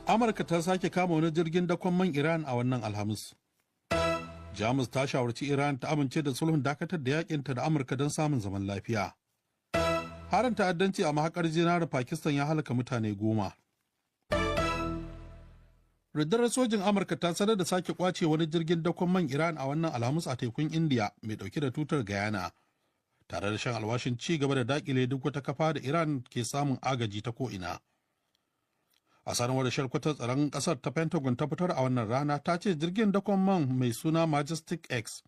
Amurka ta sake kama wani jirgin dakon man Iran a wannan Alhamis. Jamus ta shawarci Iran ta amince da sulhun dakatar da yakinta da Amurka don samun zaman lafiya. Harin ta'addanci a mahakar zinare Pakistan ya halaka mutane 10. Rundunar sojin Amurka ta sanar da sake kwace wani jirgin dakon man Iran a wannan Alhamis a tekun India mai dauke da tutar Guyana, tare da shan alwashin ci gaba da dakile duk wata kafa da Iran ke samun agaji ta ko'ina. A sanarwar da shalkwatar tsaron kasar ta Pentagon ta fitar a wannan rana, ta ce jirgin dakon man mai suna Majestic X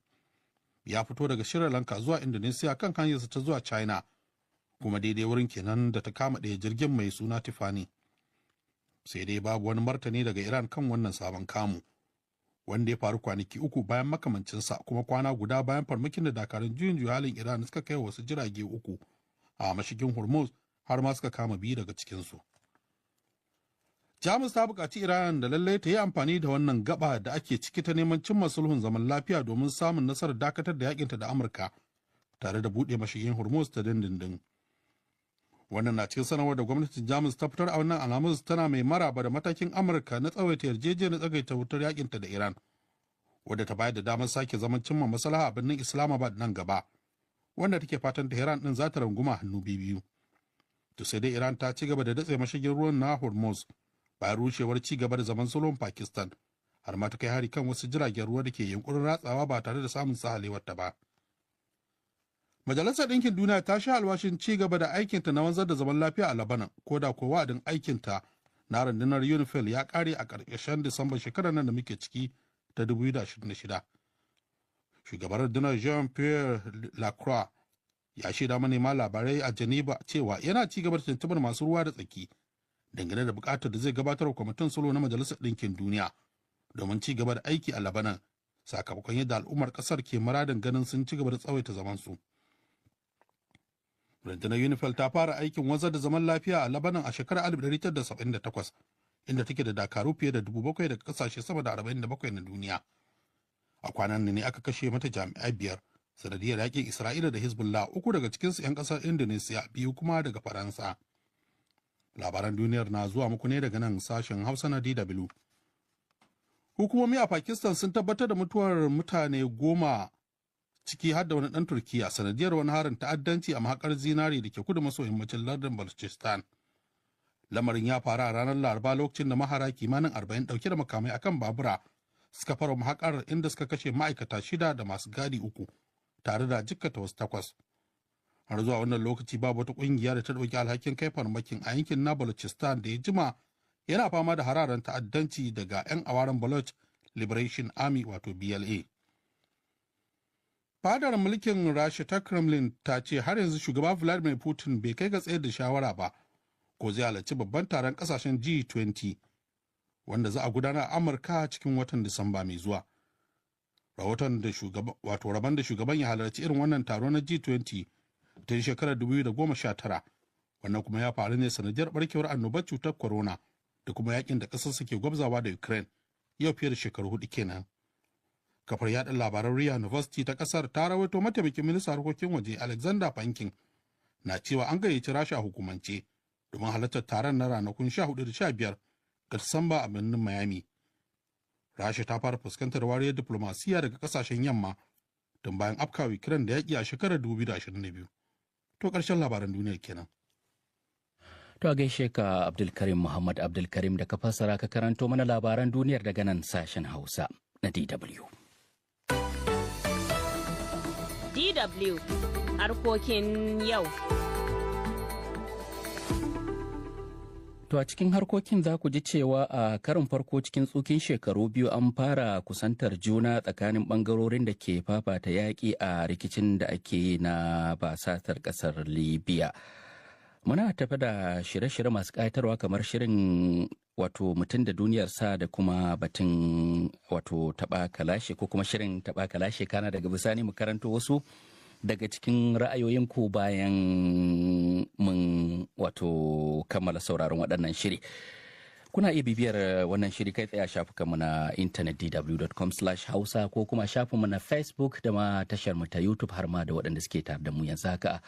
ya fito daga Sri Lanka zuwa Indonesia kan hanyarsa ta zuwa China, kuma daidai wurin kenan da ta kama ɗaya jirgin mai suna Tiffany. Sai dai babu wani martani daga Iran kan wannan sabon kamu, wanda ya faru kwanaki 3 bayan makamancinsa, kuma kwana guda bayan farmakin da dakarun juyin juya halin Iran suka kai wasu jirage 3 a mashigin Hormuz, har ma suka kama 2 daga cikinsu. Jamus ta buƙaci Iran da lallai ta yi amfani da wannan gaba da ake ciki ta neman cimma sulhun zaman lafiya domin samun nasarar dakatar da yakinta da Amurka tare da buɗe mashigin Hormuz ta dindindin. Wannan na cikin sanarwar da gwamnatin Jamus ta fitar a wannan Alhamis, tana mai maraba da matakin Amurka na tsawaita yarjejeniyar tsagaita wutar yakinta da Iran, wadda ta bayar da damar sake zaman cimma maslaha a birnin Islamabad nan gaba, wanda take fatan Tehran din za ta runguma hannu biyu. To sai dai Iran ta ci gaba da datse mashigin ruwan na Hormuz bayan rushewar ci gaba da zaman sulhun Pakistan, har ma ta kai hari kan wasu jiragen ruwa da ke yunkurin ratsawa ba tare da samun sahalewarta ba. Majalisar Ɗinkin Duniya ta sha alwashin ci gaba da aikinta na wanzar da zaman lafiya a Lebanon, ko da ko wa'adin aikinta na rundunar UNIFIL ya ƙare a ƙarshen Disamba shekarar nan da muke ciki ta 2026. Shugaban rundunar Jean-Pierre Lacroix ya shaida manema labarai a Geneva cewa yana ci gaba da tuntubar masu ruwa da tsaki dangane da buƙatar da zai gabatar wa kwamitin sulhu na Majalisar Ɗinkin Duniya domin ci gaba da aiki a Lebanon, sakamakon yadda al'ummar ƙasar ke muradin ganin sun ci gaba da tsawaita zamansu. Rundunar UNIFIL ta fara aikin wanzar da zaman lafiya a Lebanon a shekarar 1978, inda take da dakaru fiye da 7,000 daga kasashe sama da 47 na duniya. A kwanan nan ne aka kashe mata jami'ai 5 sanadiyar yakin Isra'ila da Hezbollah, 3 daga cikinsu 'yan kasar Indonesia, 2 kuma daga Faransa. Labaran duniyar na zuwa muku ne daga nan sashen Hausa na DW. Hukumomi a Pakistan sun tabbatar da mutuwar mutane 10, ciki har da wani ɗan Turkiya, sanadiyar wani harin ta'addanci a mahakar zinari da ke kudu maso yammacin lardin Balochistan. Lamarin ya faru a ranar Laraba lokacin da mahara kimanin 40 ɗauke da makamai akan babura suka fara mahakar, inda suka kashe ma'aikata 6 da masu gadi 3 tare da jikkata wasu 8. Har zuwa wannan lokaci babu wata ƙungiya da ta ɗauki alhakin kai farmakin a yankin na Balochistan da ya jima yana fama da hararen ta'addanci daga 'yan awaren Baloch Liberation Army, wato BLA. Fadar mulkin Rasha ta Kremlin ta ce har yanzu shugaba Vladimir Putin bai kai ga tsayar da shawara ba ko zai halarci babban taron kasashen G20 wanda za a gudanar a Amurka cikin watan Disamba mai zuwa. Rahoton da shugaban, wato rabon da shugaban ya halarci irin wannan taro na G20 tun shekarar 2019, wannan kuma ya faru ne sanadiyar barkewar annobar cutar corona da kuma yakin da ƙasarsa ke gwabzawa da Ukraine yau fiye da shekaru 4 kenan. Kafar yada labaran RIA Novosti ta kasar ta rawaito mataimakin ministan harkokin waje Alexander Pankin na cewa an gayyaci Rasha a hukumance domin halartar taron na ranakun 14 da 15 ga Disamba a birnin Miami. Rasha ta fara fuskantar wariyar diplomasiya daga kasashen yamma tun bayan afkawa Ukraine da yaƙi a shekarar 2022. To, ƙarshen labaran duniyar kenan. To, a gaishe ka Abdulkarim Muhammad Abdulkarim da ka fassara ka karanto mana labaran duniyar daga nan sashen Hausa na DW. DW harkokin yau. To, a cikin harkokin za ku ji cewa a karin farko cikin tsukin shekaru 2 an fara kusantar juna tsakanin bangarorin da ke fafata yaƙi a rikicin da ake yi na basatar ƙasar Libya. Muna tafe da shirye-shirye masu ƙayatarwa kamar shirin wato mutum da duniyar sa da kuma batun wato taɓa kalashe ko kuma shirin taɓa kalashe, kana daga bisani mu karanto wasu daga cikin ra'ayoyinku bayan mun wato kammala sauraron waɗannan shiri. Kuna iya bibiyar wannan shiri kai tsaye a shafukanmu na intanet dw.com/hausa ko kuma shafinmu na Facebook da ma tashar mu ta YouTube, har ma da waɗanda suke tare da mu yanzu haka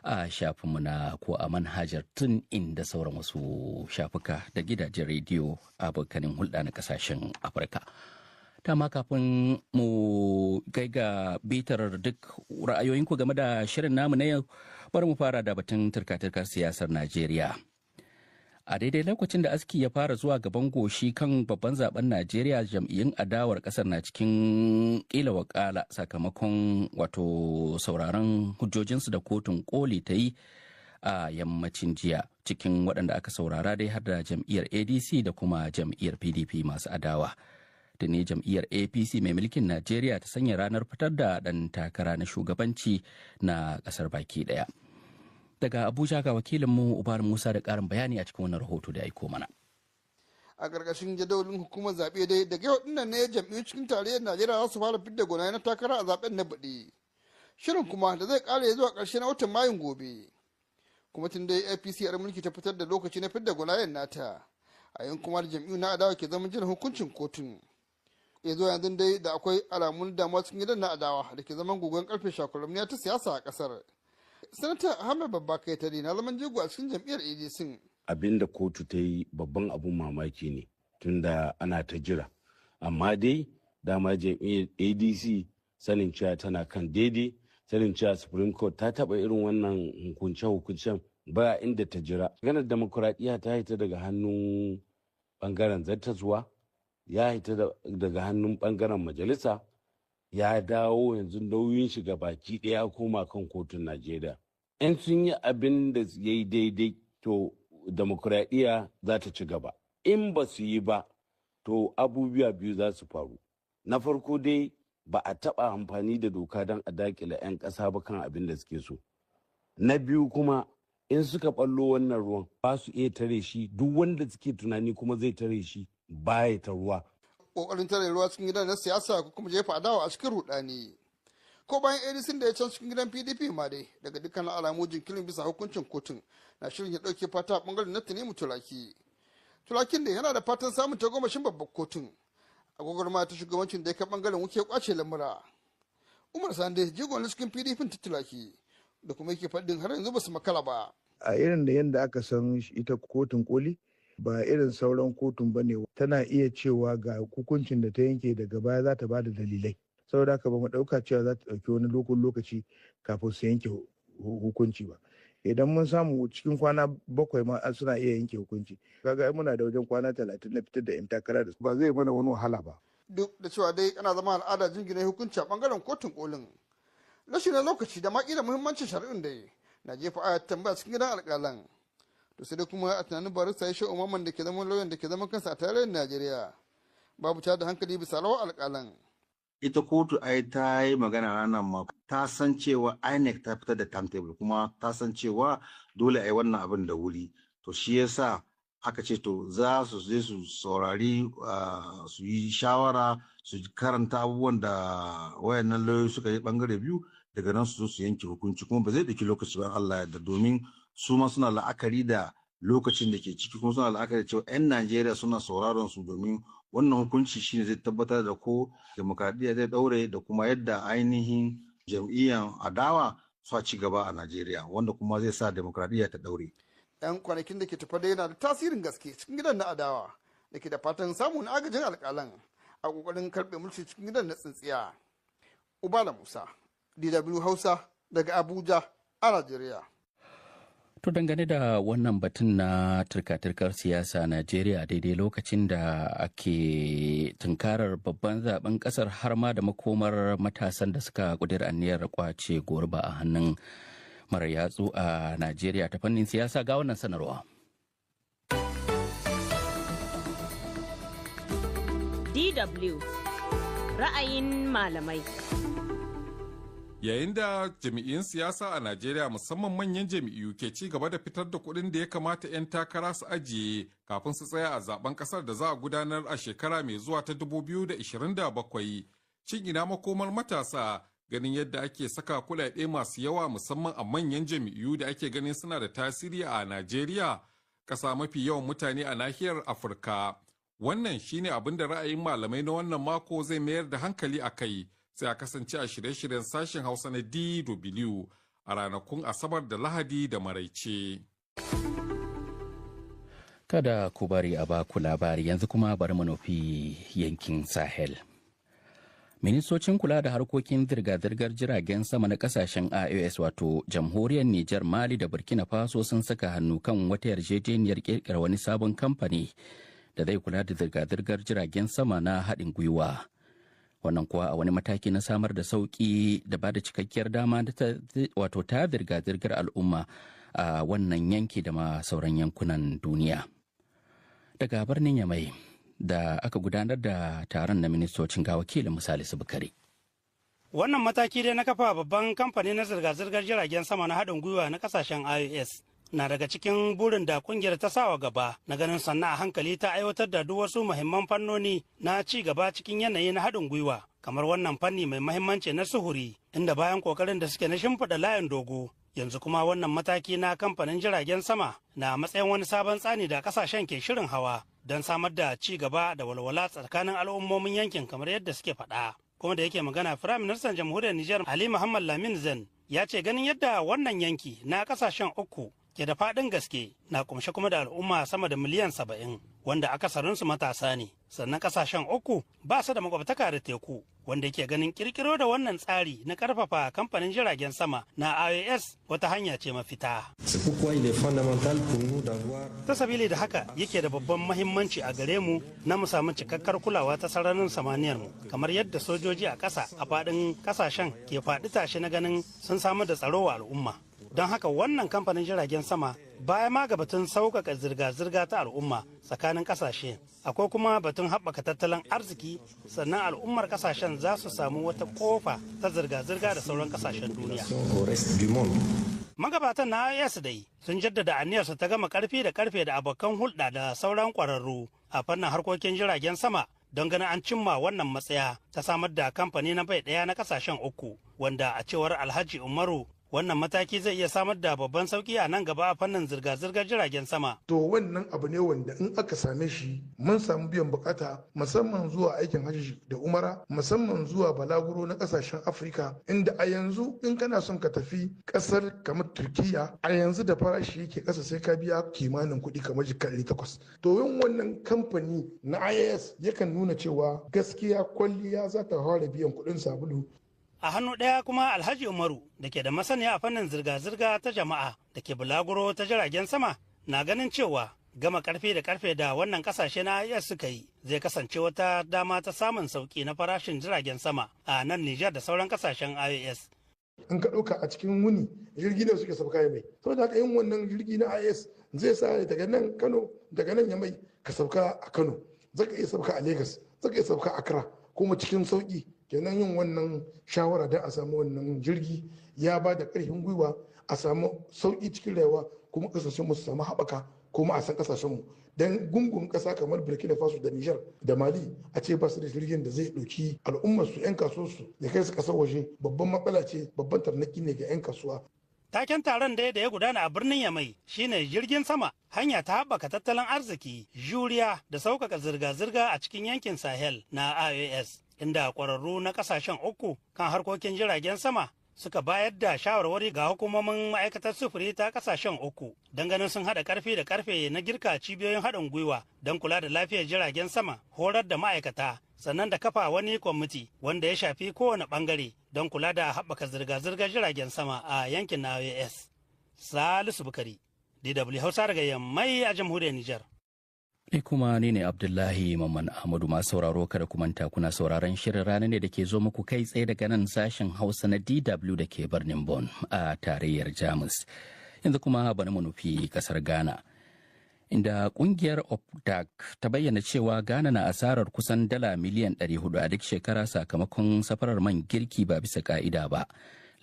a shafinmu na ko a manhajar tun inda sauran wasu shafuka da gidajen rediyo abokanin hulɗa na ƙasashen Afirka. Dama kafin mu kai ga bitar duk ra'ayoyinku game da shirin namu na yau, bari mu fara da batun turka-turkar siyasar Najeriya. A daidai lokacin da aski ya fara zuwa gaban goshi kan babban zaben Najeriya, jam'iyyun adawar kasar na cikin kila wakala sakamakon wato sauraron hujjojinsu da Kotun Koli ta yi a yammacin jiya. Cikin waɗanda aka saurara dai har da jam'iyyar ADC da kuma jam'iyyar PDP masu adawa. Da ne jam'iyyar APC mai mulkin Najeriya ta sanya ranar fitar da ɗan takara na shugabanci na ƙasar baki ɗaya. Daga Abuja ga wakilinmu Ubar Musa da ƙarin bayani a cikin wannan rahoto da aiko mana. A ƙarƙashin jadawalin hukumar zaɓe dai, daga yau dinnan ne jam'iyyu cikin tarayyar Najeriya za su fara fidda gwanaye na takara a zaɓen na baɗi, shirin kuma da zai ƙare zuwa ƙarshe na watan Mayun gobe. Kuma tun dai APC yar mulki ta fitar da lokaci na fidda gwanayen nata, a yin kuma da jam'iyyu na adawa ke zaman jiran hukuncin kotun. Ya zo yanzu dai da akwai alamun damuwa cikin gidan na adawa da ke zaman gugan karfe shakulamniya ta siyasa a kasar. Sanata Ahmed Babba Kaitari na zaman jigo a cikin jam'iyyar ADC. Abin da kotu ta yi babban abun mamaki ne, tunda ana ta jira, amma dai dama jam'iyyar ADC sanin cewa tana kan daidai, sanin cewa Supreme Court ta taba irin wannan hukunce-hukuncen ba inda ta jira. Maganar demokuraɗiyya ta haita daga hannun bangaren zartaswa, ya haita daga hannun bangaren majalisa, ya dawo yanzu nauyin shiga baki ɗaya koma kan kotun Najeriya. In sun yi abin da ya yi daidai, to demokuraɗiyya za ta ci gaba. In ba su yi ba, to abubuwa biyu za su faru. Na farko dai, ba a taɓa amfani da doka don a daƙile 'yan ƙasa ba kan abin da suke so. Na biyu kuma, in suka ɓallo wannan ruwan, ba su iya tare shi, duk wanda suke tunani kuma zai tare shi baya ta ruwa. Kokarin tare ruwa cikin gidan na siyasa ko kuma jefa adawa a cikin rudani. Ko bayan ADC da ya can cikin gidan PDP ma dai, daga dukkan alamu jinkirin bisa hukuncin kotun na shirin ya dauke fata a bangaren na Tanimu Turaki. Turakin da yana da fatan samun tagomashin babbar kotun a gwagwarmaya ta shugabancin da ya kai bangaren Wuke kwace lamura. Umar Sande jigon na cikin PDP ta Turaki da kuma yake faɗin har yanzu ba su makara ba. A irin da yadda aka san ita Kotun Koli, ba irin sauran kotun ba ne, tana iya cewa ga hukuncin da ta yanke, daga baya za ta bada dalilai. Saboda haka ba mu ɗauka cewa za ta ɗauki wani lokacin lokaci kafin su yanke hukunci ba. Idan mun samu cikin kwana 7 ma suna iya yanke hukunci, kaga ai muna da wajen kwana 30 na fitar da yan takara, da ba zai mana wani wahala ba. Duk da cewa dai ana zama al'ada jingine hukunci a bangaren Kotun Kolin, rashin na lokaci da maki da muhimmancin shari'un da na jefa aya tambaya cikin gidan alƙalan. To sai dai kuma a tunanin Barista ya Umarman da ke zaman lauyan da ke zaman kansa a tarayyar Najeriya, babu ta da hankali bisa rawar alƙalan. Ita kotu ai ta yi magana ranar ma, ta san cewa INEC ta fitar da timetable, kuma ta san cewa dole a yi wannan abin da wuri. To shi yasa aka ce to za su je su saurari, su yi shawara, su karanta abubuwan da wayannan lauyoyi suka yi bangare biyu, daga nan su zo su yanke hukunci. Kuma ba zai ɗauki lokaci ba Allah ya, domin su ma suna la'akari da lokacin da ke ciki, kuma suna la'akari da cewa 'yan Najeriya suna sauraron su, domin wannan hukunci shine zai tabbatar da ko demokradiyya zai daure da kuma yadda ainihin jam'iyyar adawa su ci gaba a Najeriya, wanda kuma zai sa demokradiyya ta daure. 'Yan kwanakin da ke tafa da yana da tasirin gaske cikin gidan na adawa da ke da fatan samun agajin alkalan a kokarin karɓe mulki cikin gidan na tsintsiya. Ubala Musa, DW Hausa, daga Abuja a Najeriya. To dangane da wannan batun na turka-turkar siyasa Najeriya daidai lokacin da ake tunkarar babban zaben kasar, har ma da makomar matasan da suka kudir aniyar kwace goruba a hannun marar yatsu a Najeriya ta fannin siyasa, ga wannan sanarwa. DW ra'ayin malamai. Yayin da jami'in siyasa a Najeriya, musamman manyan jami'u, ke ci gaba da fitar da kuɗin da ya kamata 'yan takara su ajiye kafin su tsaya a zaben ƙasar da za a gudanar a shekara mai zuwa ta 2027. Cin ina makomar matasa, ganin yadda ake saka kuɗaɗe masu yawa, musamman a manyan jami'u da ake ganin suna da tasiri a Najeriya? ƙasa mafi yawan mutane a nahiyar Afirka. Wannan shine abin da ra'ayin malamai na wannan mako zai mayar da hankali a kai, sai a kasance a shirye-shiryen sashen Hausa na DW a ranakun Asabar da Lahadi da maraice. Kada ku bari a baku labari, yanzu kuma bari mu nufi yankin Sahel. Ministocin kula da harkokin zirga-zirgar jiragen sama na kasashen IOS, wato Jamhuriyar Nijar, Mali da Burkina Faso, sun saka hannu kan wata yarjejeniyar kirkira wani sabon kamfani da zai kula da zirga-zirgar jiragen sama na haɗin gwiwa. Wannan kuwa a wani mataki na samar da sauƙi da ba da cikakkiyar dama wato ta zirga-zirgar al'umma a wannan yanki da ma sauran yankunan duniya. Daga birnin Yamai da aka gudanar da taron na ministocin, ga wakilin Misali Bukari. Wannan mataki dai na kafa babban kamfani na zirga-zirgar jiragen sama na haɗin gwiwa na kasashen IOS na daga cikin burin da kungiyar ta sawa gaba na ganin sannan a hankali ta aiwatar da duk wasu muhimman fannoni na ci gaba cikin yanayi na haɗin gwiwa, kamar wannan fanni mai mahimmanci na suhuri, inda bayan kokarin da suke na shimfiɗa layin dogo, yanzu kuma wannan mataki na kamfanin jiragen sama na matsayin wani sabon tsani da kasashen ke shirin hawa don samar da ci gaba da walwala tsakanin al'ummomin yankin, kamar yadda suke faɗa. Kuma da yake magana, Firaministan Jamhuriyar Nijar Ali Muhammad Lamin Zen ya ce ganin yadda wannan yanki na kasashen uku ke da faɗin gaske, na kumshe kuma da al'umma sama da miliyan 70, wanda akasarinsu matasa ne, sannan kasashen uku ba su da makwabtaka da teku, wanda ke ganin kirkiro da wannan tsari na karfafa kamfanin jiragen sama na IOS wata hanya ce mafita. Ta sabili da haka yake da babban mahimmanci a gare mu na mu samu cikakkar kulawa ta sararin samaniyar mu, kamar yadda sojoji a ƙasa a faɗin ƙasashen ke faɗi tashi na ganin sun samar da tsaro wa al'umma. Don haka wannan kamfanin jiragen sama, baya ma ga batun sauƙaƙa zirga-zirga ta al'umma tsakanin ƙasashe, akwai kuma batun haɓaka tattalin arziki, sannan al'ummar ƙasashen za su samu wata ƙofa ta zirga-zirga da sauran ƙasashen duniya. Magabatan na IS dai sun jaddada aniyarsu ta gama ƙarfi da ƙarfe da abokan hulɗa da sauran ƙwararru a fannin harkokin jiragen sama don ganin an cimma wannan matsaya ta samar da kamfani na bai ɗaya na ƙasashen uku, wanda a cewar Alhaji Umaru, wannan mataki zai iya samar da babban sauki a nan gaba a fannin zirga-zirgar jiragen sama. To, wannan abu ne wanda in aka same shi, mun samu biyan bukata, musamman zuwa aikin hajji da umara, musamman zuwa balaguro na kasashen Afirka, inda a yanzu in kana son ka tafi kasar kamar Turkiya a yanzu da farashi yake kasa, sai ka biya kimanin kuɗi kamar jika 800. To, yin wannan kamfani na IAS yakan nuna cewa gaskiya kwalliya za ta fara biyan kuɗin sabulu. A hannu ɗaya kuma, Alhaji Umaru da ke da masaniya a fannin zirga-zirga ta jama'a da ke bulaguro ta jiragen sama na ganin cewa gama karfe da karfe da wannan kasashe na IS suka yi zai kasance wata dama ta samun sauki na farashin jiragen sama a nan Nijar da sauran kasashen IOS. In ka ɗauka a cikin wuni, jirgi da suke sauka mai, saboda haka yin wannan jirgi na IS zai sa daga nan Kano, daga nan Yamai, ka sauka a Kano, zaka iya sauka a Lagos, zaka iya sauka a Accra kuma cikin sauki. Kenan yin wannan shawara don a samu wannan jirgi ya ba da ƙarfin gwiwa a samu sauƙi cikin rayuwa, kuma kasashen mu su samu haɓaka, kuma a san kasashen mu, don gungun ƙasa kamar Burkina Faso da Niger da Mali a ce ba su da jirgin da zai ɗauki al'ummar su, 'yan kasuwar su, ya kai su ƙasar waje, babban matsala ce, babban tarnaki ne ga 'yan kasuwa. Taken taron da ya gudana a birnin Yamai shine "Jirgin sama, hanya ta haɓaka tattalin arziki, juriya da sauƙaƙa zirga-zirga a cikin yankin Sahel na IOS", inda ƙwararru na ƙasashen uku kan harkokin jiragen sama suka bayar da shawarwari ga hukumomin ma'aikatar sufuri ta kasashen uku don ganin sun haɗa ƙarfi da ƙarfe na girka cibiyoyin haɗin gwiwa don kula da lafiyar jiragen sama, horar da ma'aikata, sannan da kafa wani kwamiti wanda ya shafi kowane ɓangare don kula da haɓaka zirga-zirgar jiragen sama a yankin na IOS. Salisu Bukari, DW Hausa, daga Yammai a Jamhuriyar Nijar. Ni kuma ni ne Abdullahi Mamman Ahmadu. Masu sauraro, kada ku manta kuna sauraron shirin rana ne da ke zo muku kai tsaye daga nan sashen Hausa na DW da ke birnin Bonn a tarayyar Jamus. Yanzu kuma bari mu nufi kasar Ghana, inda kungiyar OPDAC ta bayyana cewa Ghana na asarar kusan dala miliyan 400 a duk shekara sakamakon safarar man girki ba bisa ka'ida ba,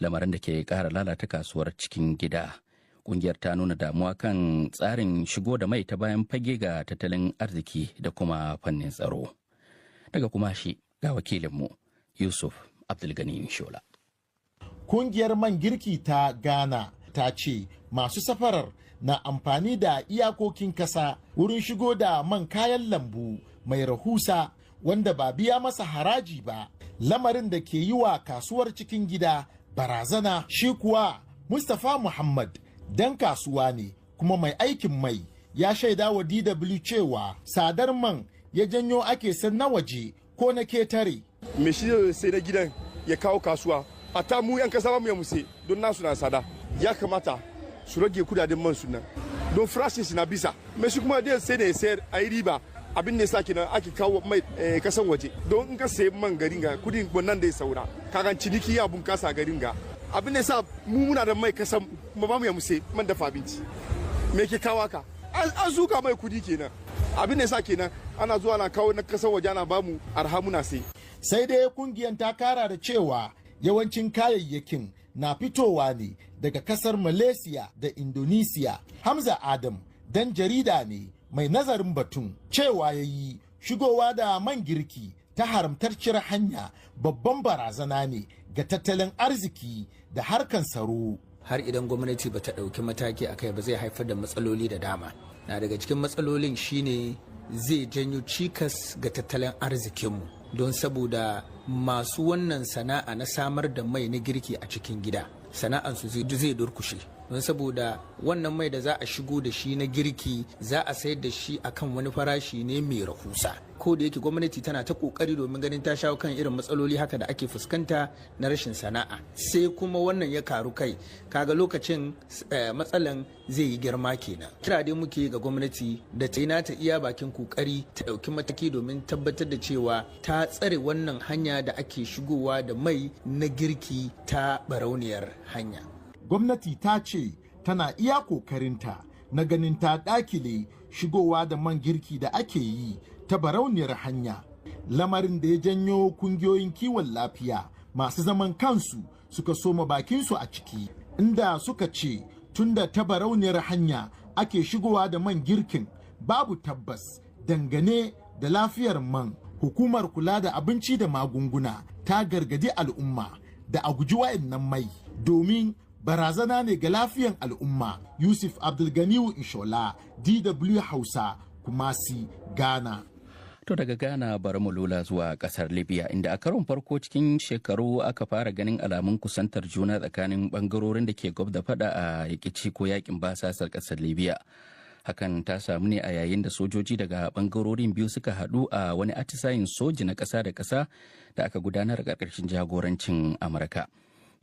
lamarin da ke kara lalata kasuwar cikin gida. Kungiyar ta nuna damuwa kan tsarin shigo da mai ta bayan fage ga tattalin arziki da kuma fannin tsaro. Daga kuma shi ga wakilinmu Yusuf Abdulgani Shola. Kungiyar man girki ta Ghana ta ce masu safarar na amfani da iyakokin kasa wurin shigo da man kayan lambu mai rahusa wanda ba biya masa haraji ba, lamarin da ke yi wa kasuwar cikin gida barazana. Shi kuwa Mustapha Muhammad dan kasuwa ne kuma mai aikin mai, ya shaida wa DW cewa sadar man ya janyo ake san na waje ko na ketare. Me shi sai na gidan ya kawo kasuwa, a ta mu 'yan kasa ba mu ya muse don nasu na sada. Ya kamata su rage kudaden man sunan don farashin shi na bisa. Me shi kuma dai sai da ya sayar a yi riba. Abin da ya sa kenan ake kawo mai kasan waje, don in ka sayi man garin ga kudin wannan da ya saura, kagan ciniki ya bunkasa garin ga. Abin da ya sa mu muna da mai kasan kuma ba mu ya muse man dafa abinci, me ke kawo ka an zuka mai kudi kenan. Abin da ya sa kenan ana zuwa na kawo na kasan waje, ana bamu arha muna sai. Sai dai kungiyar ta kara da cewa yawancin kayayyakin na fitowa ne daga kasar Malaysia da Indonesia. Hamza Adam dan jarida ne mai nazarin batun, cewa ya yi shigowa da man girki ta haramtacciyar hanya babban barazana ne ga tattalin arziki da harkan tsaro. Har idan gwamnati ba ta ɗauki mataki a kai ba, zai haifar da matsaloli da dama. Na daga cikin matsalolin shine zai janyo cikas ga tattalin arzikinmu, don saboda masu wannan sana'a na samar da mai na girki a cikin gida, sana'ansu zai durkushe, don saboda wannan mai da za a shigo da shi na girki, za a sayar da shi akan wani farashi ne mai rahusa. Ko da yake gwamnati tana ta kokari domin ganin ta shawo kan irin matsaloli haka da ake fuskanta na rashin sana'a, sai kuma wannan ya karu kai, kaga lokacin matsalan zai yi girma kenan. Kira dai muke ga gwamnati da ta yi nata iya bakin kokari, ta ɗauki mataki domin tabbatar da cewa ta tsare wannan hanya da ake shigowa da mai na girki ta barauniyar hanya. Gwamnati ta ce tana iya kokarinta na ganin ta dakile shigowa da man girki da ake yi ta barauniyar hanya, lamarin da ya janyo kungiyoyin kiwon lafiya masu zaman kansu suka soma bakinsu a ciki, inda suka ce tunda ta barauniyar hanya ake shigowa da man girkin, babu tabbas dangane da lafiyar man. Hukumar kula da abinci da magunguna ta gargadi al'umma da a guji wa'annan mai domin barazana ne ga lafiyan al'umma. Yusuf Abdulganiyu Inshola, DW Hausa, Kumasi, Ghana. To, daga Ghana bari mu lula zuwa kasar Libya, inda a karon farko cikin shekaru aka fara ganin alamun kusantar juna tsakanin bangarorin da ke gwab da fada a rikici ko yakin basasar kasar Libya. Hakan ta samu ne a yayin da sojoji daga bangarorin biyu suka haɗu a wani atisayin soji na ƙasa da ƙasa da aka gudanar a ƙarƙashin jagorancin Amurka.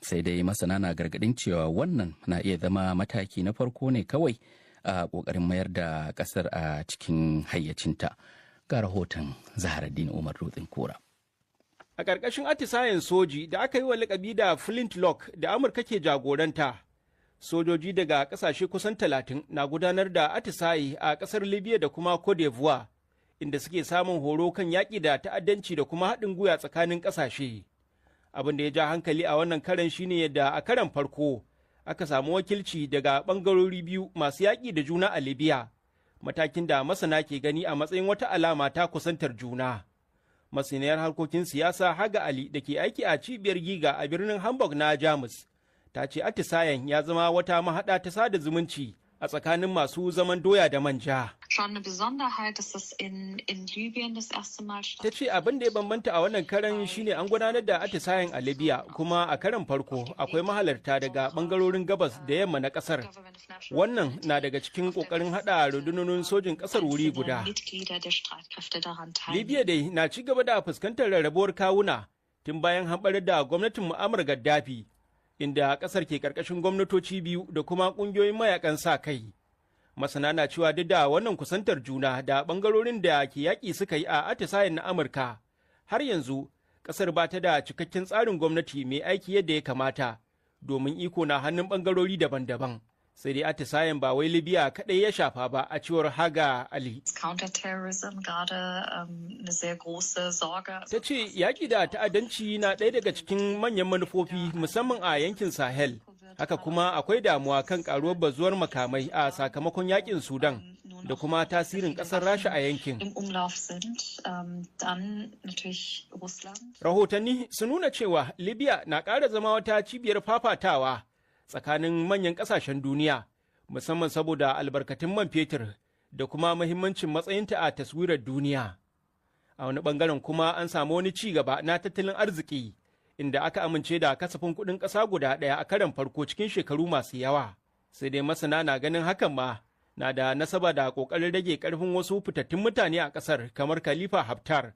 Sai dai masana na gargaɗin cewa wannan na iya zama mataki na farko ne kawai a ƙoƙarin mayar da ƙasar a cikin hayyacinta. Ga rahoton Zaharaddin Umar Dutsen Kura. A ƙarƙashin atisayen soji da aka yi wa lakabi da Flintlock da Amurka ke jagoranta, sojoji daga ƙasashe kusan 30 na gudanar da atisaye a ƙasar Libya da kuma Cote d'Ivoire, inda suke samun horo kan yaƙi da ta'addanci da kuma haɗin gwiwa tsakanin ƙasashe. Abin da ya ja hankali a wannan karan shine yadda a karan farko aka samu wakilci daga ɓangarori biyu masu yaƙi da juna a Libya, matakin da masana ke gani a matsayin wata alama ta kusantar juna. Masaniyar harkokin siyasa Haga Ali da ke aiki a cibiyar Giga a birnin Hamburg na Jamus ta ce atisayen ya zama wata mahaɗa ta sada zumunci a tsakanin masu zaman doya da manja. Ta ce abin da ya bambanta a wannan karan shine an gudanar da atisayen a Libya, kuma a karan farko akwai mahalarta daga bangarorin gabas da yamma na kasar. Wannan na daga cikin kokarin hada rundunonin sojin kasar wuri guda. Libya dai na ci gaba da fuskantar rarrabuwar kawuna tun bayan hamɓarar da gwamnatin Muammar Gaddafi, inda kasar ke karkashin gwamnatoci biyu da kuma kungiyoyin mayakan sa kai. Masana na cewa duk da wannan kusantar juna da bangarorin da ke yaƙi suka yi a atisayen na Amurka, har yanzu kasar ba ta da cikakken tsarin gwamnati mai aiki yadda ya kamata, domin iko na hannun bangarori daban-daban. Sai dai atisayen ba wai Libya kaɗai ya shafa ba, a cewar Haga Ali. Ta ce yaƙi da ta'addanci na ɗaya daga cikin manyan manufofi, musamman a yankin Sahel. Haka kuma akwai damuwa kan ƙaruwar bazuwar makamai a sakamakon yaƙin Sudan da kuma tasirin ƙasar Rasha a yankin. Rahotanni sun nuna cewa Libya na ƙara zama wata cibiyar fafatawa tsakanin manyan ƙasashen duniya, Musamman saboda albarkatun man fetur da kuma muhimmancin matsayinta a taswirar duniya. A wani bangaren kuma an samu wani ci gaba na tattalin arziki, inda aka amince da kasafin kuɗin ƙasa guda ɗaya a karon farko cikin shekaru masu yawa. Sai dai masana na ganin hakan ma na da nasaba da ƙoƙarin rage ƙarfin wasu fitattun mutane a ƙasar kamar Khalifa Haftar.